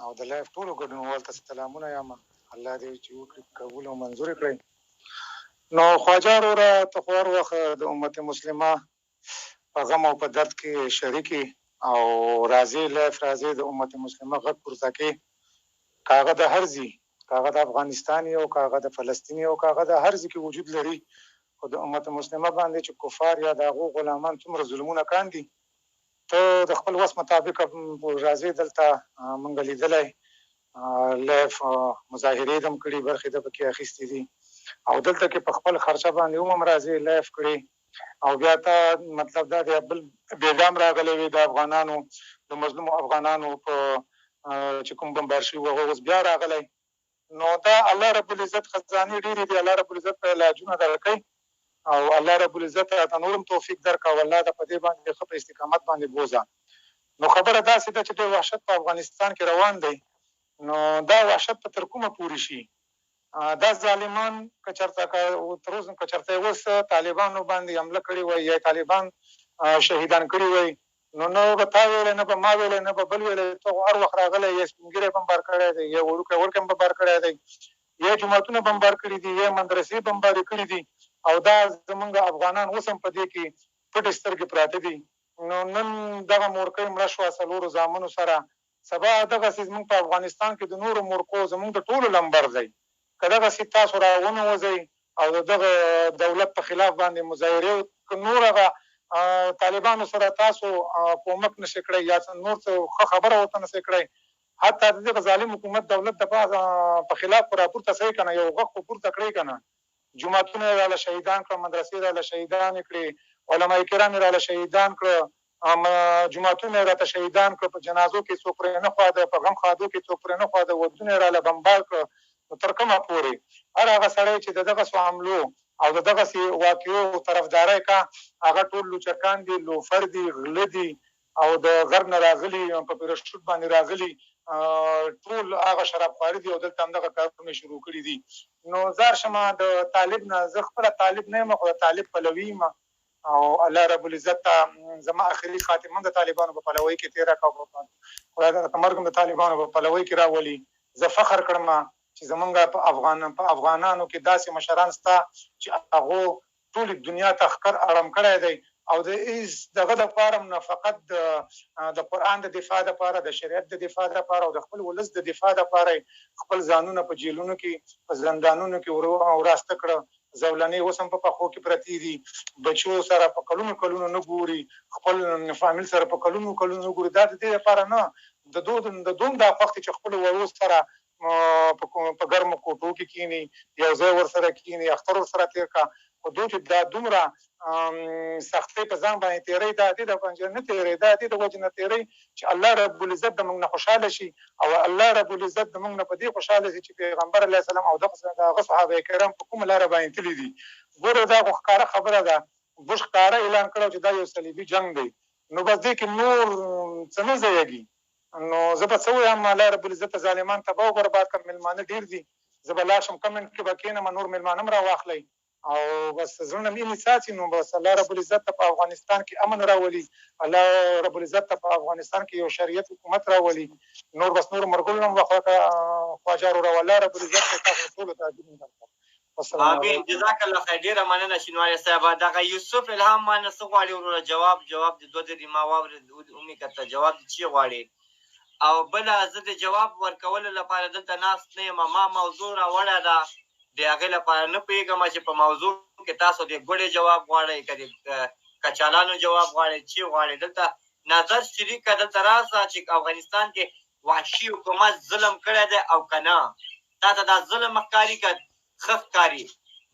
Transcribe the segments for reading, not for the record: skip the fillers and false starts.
او د لایف ټولو ګډونوال ته سلامونه یم. الله دې چې وکړي قبول او منظور کړي. نو خواجه وروره، ته خو هر وخت د امت مسلمه په غم او په درد کې شریک یې او راځې لایف راځې د امت مسلمه غږ پورته کې، که هغه د هر ځي، که هغه د افغانستان یو، که هغه د فلسطین یو، که هغه د هر ځي کې وجود لري، خو د امت مسلمه باندې چې کفار یا د هغو غلامان څومره ظلمونه کاندي، ته د خپل وس مطابق راځې دلته. مونږ لیدلی لایف مظاهرې دم کړي، برخې د پکې اخیستې دي او دلته کې په خپل خرچه باندې هم راځې لایف کړي. او بیا ته مطلب دا دی بل بیګام راغلی وي د افغانانو، د مظلومو افغانانو په چې کوم بمبار شوي وو، هغه اوس بیا راغلی. نو دا الله رب العزت خزانې ډېرې دي، الله رب العزت په علاجونه درکوي او الله رب العزت راته نور هم توفیق درکړه او الله د په دې باندې ښه په استقامت باندې بوځه. نو خبره داسې ده چې ډېر وحشت په افغانستان کې روان دی. نو دا وحشت به تر کومه پورې شي؟ دا ظالمان که چرته که تر اوسه که چرته اوس طالبانو باندې حمله کړې وای یا طالبان شهیدان کړي وای، نو نه به تا ویلی، نه به ما ویلی، نه به بل ویلی. ته خو هر وخت راغلی یې، سپین ږیری بمبار کړی دی، یا وړوکی وړکی بمبار کړی دی، یا جوماتونه بمبار کړي دي، یا مدرسې بمبارې کړي دي او دا زمونږ افغانان اوس هم په دې کې پټې سترګې پراته دي. نو نن دغه مورکۍ مړه شوه څلورو زامنو سره، سبا دغسې زمونږ په افغانستان کې د نورو مورکو، زمونږ د ټولو لمبر دی. که دغسې تاسو را ونه وځئ او د دغه دولت په خلاف باندې مظاهرې، که نور هغه طالبانو سره تاسو کومک نشئ کړی یا نور څه ښه خبره ورته نشئ کړی، حتی د دغه ظالم حکومت دولت د په خلاف خو راپورته سئ که نه، یو غږ خو پورته کړئ که نه. جوماتونه یې راله شهیدان کړه، مدرسې راله شهیدانې کړې، علما کرام یې راله شهیدان کړه، جوماتونه یې راته شهیدان کړه، په جنازو کې څوک پرې نه خواده، په غم ښادو کې څوک پرې نه خواده، ودونه یې راله بمبار کړه. نو تر کومه پورې؟ هر هغه سړی چې د دغسې حملو او د دغسې واقعو طرفداری کا، هغه ټول لوچکان دي، لوفر دي، غله دي او د غرب نه راغلي، په پیراشوټ باندې راغلي، ټول هغه شرابخواري دي او دلته همدغه کارونه شروع کړي دي. نو ځار شمه د طالب نه، زه خپله طالب نه یم خو د طالب پلوي یم او الله رب العزت ته زما اخري خاتمه د طالبانو په پلوۍ کې تېره کړه، خدای راته مرګ هم د طالبانو په پلوۍ کې راولي. زه فخر کړم چې زمونږ په افغان په افغانانو کې داسې مشران سته چې هغو ټولې دنیا ته ښکر اړم کړی دی او د هیڅ دغه د پاره نه، فقط د قرآن د دفاع د پاره، د شریعت د دفاع د پاره او د خپل ولس د دفاع د پاره خپل ځانونه په جیلونو کې، په زندانونو کې وراسته کړه. زولنې اوس هم په پخو کې پرتې دي، بچو سره په کلونو کلونو نه ګوري، خپل فامیل سره په کلونو کلونو نه ګوري. دا د دې لپاره نه، د دو د دوم دا خوښ چې خپل وړو سره په ګرمو کوټو کې کینی، یو ځای ورسره کینی، اختر ورسره تیر کا. خو دوی چې دا دومره سختۍ په ځان باندې تیری، دا دې د وجې نه تیری، دا دې د وجې نه تیری چې الله رب العزت د موږ نه خوشاله شي او الله رب العزت د موږ نه په دې خوشاله شي چې پیغمبر علیه السلام او د هغه صحابه کرام په کومه لاره باندې تللي دي. ګوره دا خو ښکاره خبره ده، بوش ښکاره اعلان کړو چې دا یو صلیبي جنګ دی. نو بس دې کې نور څه نه ځایږي. نو زه به څه ووایم؟ الله رب العزت ظالمان تباه او برباد کړه. مېلمانه ډېر دي، زه به لاړ شم، کمنټ کې به کښېنم، نور مېلمانه هم راواخلئ او بس زړونه مې وینې څاڅي. نو بس الله رب العزت ته په افغانستان کې امن راولي، الله رب العزت ته په افغانستان کې یو شریعت حکومت راولي. نور بس نور مرګونو هم وخوره خواجه وروره، الله رب العزت ته تاسو ټولو ته اجرونه درکړي. آمین، جزاک الله خیر، ډیره مننه شینواری صاحب. دغه یوسف الهام ما نه څه غواړي وروره؟ جواب د دوه ځلې ما واورېد، ومې کتله، جواب د چی غواړي؟ او بله زه د جواب ورکولو لپاره دلته ناست نه یم، ما موضوع راوړه ده د هغې لپاره. نه پوهېږم چې په موضوع کې تاسو د ګوړې جواب غواړئ که د کچالانو جواب غواړئ، چی غواړئ؟ دلته نظر شریک که، دلته راسه چې افغانستان کې وحشي حکومت ظلم کړی دی او که نه، تا ته دا ظلم ښکاري که ښه ښکاري،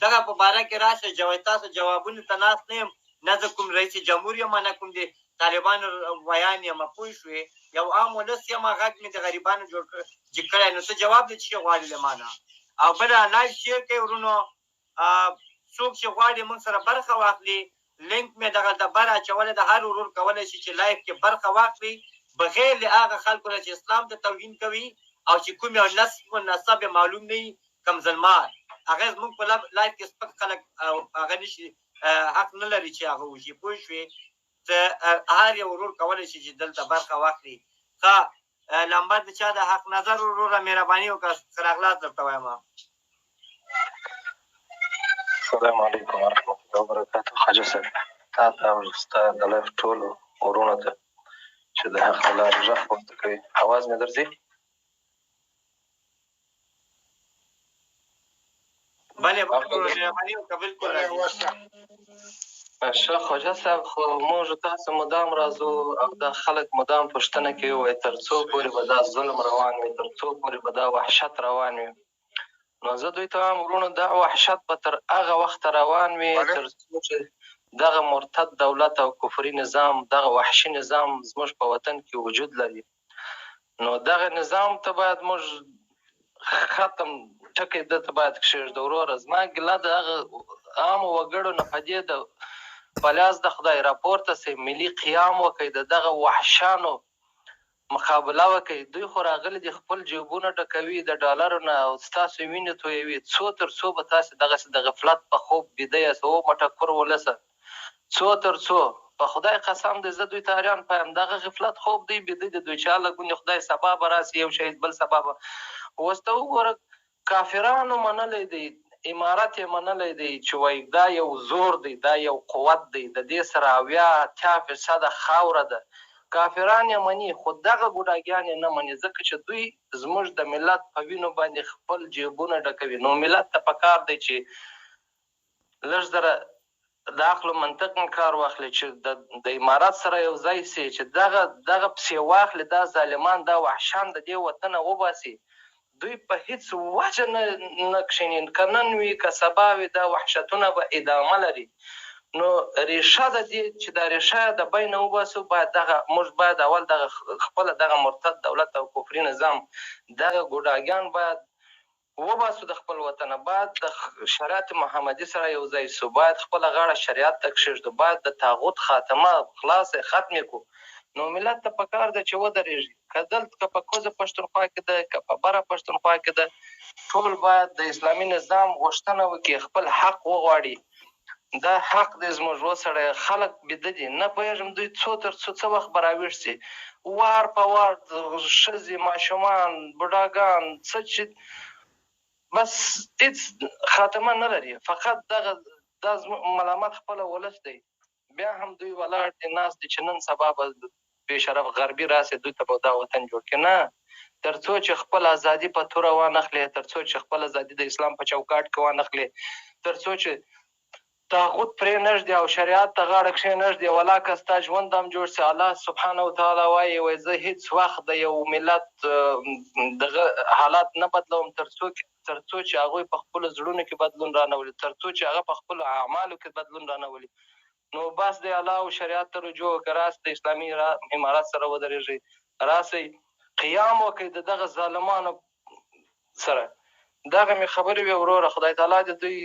دغه په باره کې راشه جواب. تاسو جوابونو ته ناست نه یم، نه زه کوم رئیس جمهور یم، نه کوم د طالبانو ویان یم، پوه شوې؟ یو عام ولس یم، غږ مې د غریبانو جوړ کړی. نو څه جواب دې چې غواړي له ما نه؟ او بله لایف شیر کوي ورونو، څوک چې غواړي موږ سره برخه واخلي، لینک مې دغلته بر اچولی د هر ورور کولی شي چې لایف کې برخه واخلي، بغیر له هغه خلکو نه چې اسلام ته توهین کوي او چې کوم یو نسب و نسب یې معلوم نه وي، کم زلمار، هغه زموږ په لایف کې سپک خلک هغه نشي، حق نه لري چې هغه وشي، پوه شوې؟ ته هر یو ورور کولی شي چې دلته برخه واخلي. ښه، لمبر د چا د حق نظر وروره مهرباني وکړه، ښه راغلاست درته وایم. السلام علیکم ورحمت الله وبرکاته. خواجه صاحب، تا ته او ستا د live ټولو وروڼو ته چې د حق د لارې غږ پورته کوي. اواز مې درځي؟ بله مهرباني وکړه، بالکل راځي. ښه خواجه صاحب، خو موږ تاسو مدام راځو او دا خلک مدام پوښتنه کوي، وایي تر څو پورې به دا ظلم روان وي، تر څو پورې به دا وحشت روان وي. نو زه دوی ته وایم وروڼو، دا وحشت به تر هغه وخته روان وي تر څو چې دغه مرتد دولت او کفري نظام، دغه وحشي نظام زموږ په وطن کې وجود لري. نو دغه نظام ته باید موږ ختم ټکی ده ته باید کښېږدو. وروره زما ګیله د هغه عامو وګړو نه په دې ده، په لاس د خدای راپورته سئ، ملي قیام وکئ، د دغه وحشانو مقابله وکئ. دوی خو راغلي دي خپل جیبونه ډکوي د ډالرو نه او ستاسو وینې تویوي. څو تر څو به تاسې دغسې د غفلت په خوب بیده یاست؟ او مټکور ولسه، څو تر څو؟ په خدای قسم دی زه دوی ته حیران پایم، دغه غفلت خوب دی بیده دي دوی چې هله ګوندې خدای سبا به راسي یو شهید بل سبا به. اوس ته وګوره کافرانو منلی دی، امارت یې منلی دی چې وایي دا یو زور دی، دا یو قوت دی، د دې سره 70-80% خاوره ده. کافران یې مني، خو دغه ګوډاګیان یې نه مني، ځکه چې دوی زموږ د ملت په وینو باندې خپل جیبونه ډکوي. نو ملت ته پکار دی چې لږ ذره د عقل و منطق نه کار واخلي، چې د امارت سره یو ځای سي، چې دغه پسې واخلي، دا ظالمان دا وحشان د دې وطنه وباسي. دوی په هیڅ وجه نه کښېني، که نن وي که سبا وي، دا وحشتونه به ادامه لري. نو ریښه د دې چې دا ریښه د بینه وباسو، باید دغه موږ باید اول دغه خپله دغه مرتد دولت او کفري نظام، دغه ګوډاګیان باید وباسو د خپل وطنه. باید د شریعت محمدي سره یو ځای سو، باید خپله غاړه شریعت ته کښېږدو، باید د طاغوت خاتمه خلاصه ختمې کړو. نو ملت ته پکار ده چې ودرېږي، که دلته که په کوزه پښتونخوا کې ده که په بره پښتونخوا کې ده، ټول باید د اسلامي نظام غوښتنه وکړي، خپل حق وغواړي. دا حق دی زموږ وسړی. خلک بیده دي، نه پوهېږم دوی څو تر څو څه وخت به راویښ سي. وار په وار ښځې، ماشومان، بوډاګان، څه چې بس هیڅ خاتمه نه لري. فقط دغه دا ملامت خپله ولس دی. بیا هم دوی ولاړ دي، ناست دي چې نن سبا به بې شرف غربي راسي، دوی ته به دا وطن جوړ کړي. نه، تر څو چې خپل ازادي په توره وانخلي، تر څو چې خپل ازادي د اسلام په چوکاټ کې وانخلي، تر څو چې طاغوت پرې نه ږدي او شریعت ته غاړه کښې نه ږدي، ولا که ستا ژوند هم جوړ سي. الله سبحانه وتعالی وایي، وایي زه هیڅ وخت د یو ملت دغه حالات نه بدلوم تر څو چې هغوی په خپلو زړونو کې بدلون رانه ولي، تر څو چې هغه په خپلو اعمالو کې بدلون رانه ولي. نو بس دی الله او شریعت ته رجوع وکړه، راسئ د اسلامي امارت سره ودرېږئ، راسئ قیام وکړئ د دغه ظالمانو سره. دغه مې خبرې وې وروره. خدای تعالی دې دوی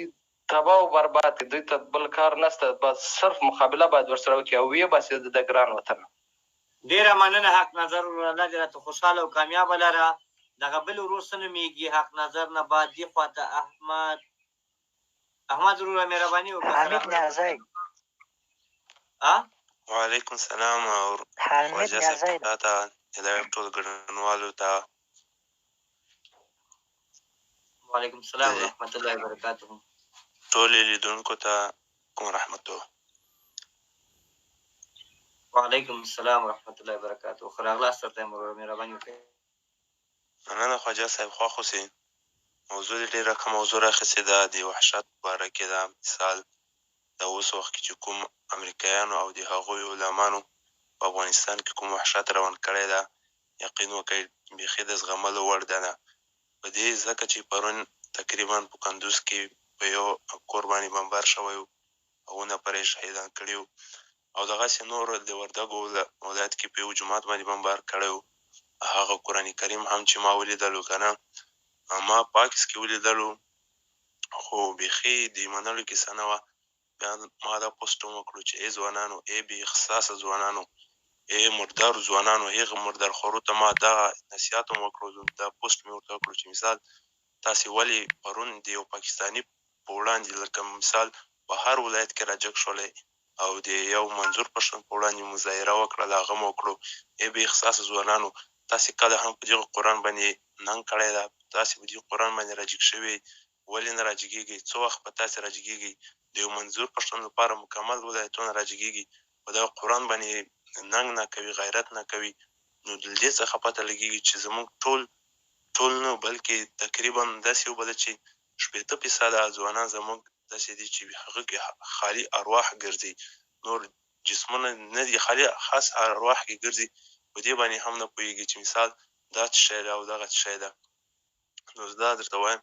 تباه او برباد کړي، دوی ته بل کار نشته، بس صرف مقابله باید ورسره وکړي او ویې باسي د ګران وطن. ډېره مننه حق نظر وروره، الله دې راته خوشحاله او کامیابه لره. دغه بل ورور څه نومېږي حق نظر نه بعد دې خوا ته احمد وروره مهرباني وکړه. حمید نیازی. وعلیکم سلام. حامد نیازی ته د live ټولو ګډونوالو ته. وعلیکم السلام ورحمت الله وبرکاته. ټولو لیدونکو ته کوم رحمت. وعلیکم السلام ورحمت الله وبرکاته. ښه راغلاست درته یم وروره، مهرباني وکړئ. مننه خواجه صاحب، خوښ اوسئ. موضوع دې ډېره ښه موضوع راخیستې ده، د وحشت په باره کې ده. مثال د اوس وخت کې چې کوم امریکایانو او د هغوی علمانو په افغانستان کې کوم وحشت روان کړی ده، یقین وکړئ بیخي د زغملو وړ ده نه. په دې ځکه چې پرون تقریبا په کندوز کې په یو کور باندې بمبار شوی و، اووه نفره یې شهیدان کړي وو، او دغسې نور د وردګو ولایت کې په یو جومات باندې بمبار کړی و. هغه قرآن کریم هم چې ما ولیدلو که نه، ما پاکس کې ولیدلو، خو بیخي د منلو کیسه نه وه. بیا ما دا پوسټ هم وکړو چې ای ځوانانو، ای بې احساسه ځوانانو، ای مردارو ځوانانو، هغه مردارخورو ته ما دغه نصیحت هم وکړو، دا پوسټ مې ورته وکړو چې مثال تاسې ولې پرون د یو پاکستاني په وړاندې لکه مثال په هر ولایت کې راجګ شولې او د یو منظور پښتون په وړاندې مظاهره وکړه، هغه مو وکړو. ای بې احساسه ځوانانو، تاسې کله هم په دغه قرآن باندې ننګ کړی ده؟ تاسې په دې قرآن باندې راجګ شوي؟ ولې نه راجګېږئ؟ څه وخت به تاسې راجګېږئ؟ د یو منظور پښتون لپاره مکمل ولایتونه راجګېږي، په دغه قرآن باندې ننګ نه کوي، غیرت نه کوي. نو له دې څخه پته لګېږي چې زموږ ټول، ټول نه بلکې تقریبا داسې وبله چې 60 فیصده ځوانان زموږ داسې دي چې هغه کې خالي ارواح ګرځي، نور جسمونه نه دي، خالي خاص ارواح کې ګرځي. په دې باندې هم نه پوهېږي چې مثال دا څه شی ده او دغه څه شی ده. نو زه دا درته وایم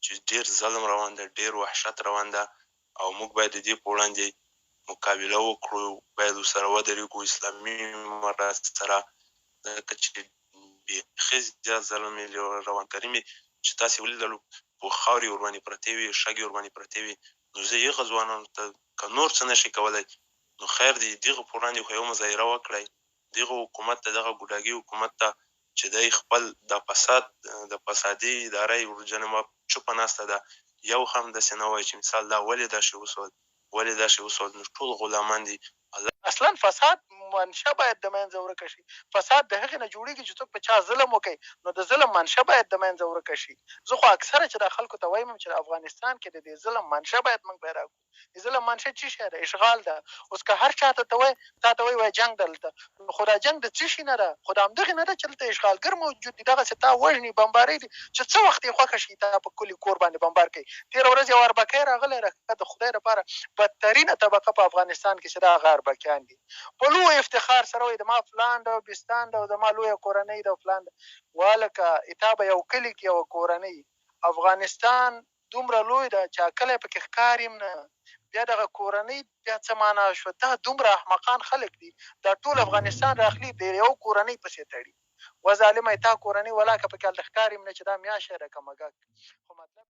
چې ډېر ظلم روان ده، ډېر وحشت روان ده، او موږ باید د دې په وړاندې مقابله وکړو، باید ورسره ودرېږو اسلامي امارت سره، ځکه چې بیخي زیات ظلم یې روان. کریم چې تاسې ولیدلو، په خاورې ورباندې پرتې وې، شګې ورباندې پرتې وې. نو زه هغه ځوانانو ته، که نور څه نه شي کولی نو خیر دی، دغه په وړاندې خو یو مظاهره وکړئ، دغه حکومت ته، دغه ګوډاګي حکومت ته چې دی خپل د فساد د فسادي اداره یې ورجنما چوپه ناسته ده، یو هم داسې نه وایي چې مثال دا ولې داسې وسول، ولې داسې وسول. نو ټول غلامان دي. الله اصلا فساد منشه باید د منځه ورکه شي. فساد د هغې نه جوړېږي چې څوک په چا ظلم وکړي، نو د ظلم منشه باید د منځه ورکه شي. زه خو اکثره چې دا خلکو ته وایم چې افغانستان کې د دې ظلم منشه باید موږ پیدا کړو. د ظلم منشه څه شی ده؟ اشغال ده. اوس که هر چا ته ته وایې، تا ته وایي وایي جنګ دلته، نو خو دا جنګ د څه شي نه ده؟ خو د همدغې نه ده چې دلته اشغالګر موجود دي، دغسې تا وژني، بمبارۍ دي، چې څه وخت یې خوښه شي تا په کلي کور باندې بمبار کوي. تېره ورځ یو اربکی راغلی، راښه د خدای لپاره بدترینه طبقه په افغانستان کې چې دا هغه اربکیان دي، په لوی افتخار سره وایي د ما فلان ده او بستان ده او د ما لویه کورنۍ ده او فلان ده. والکه اتا به یو کلي کې یوه کورنۍ، افغانستان دومره لوی ده چې کلی پکې ښکاري هم نه، بیا دغه کورنۍ بیا څه معنا شوه؟ دا دومره احمقان خلک دي، دا ټول افغانستان راخلي د یو کورنۍ پسې تړي. وه ظالمه تا کورنۍ ولاکه پکې هلته ښکاري هم نه چې دا میاشی ده که مږک. خو مطلب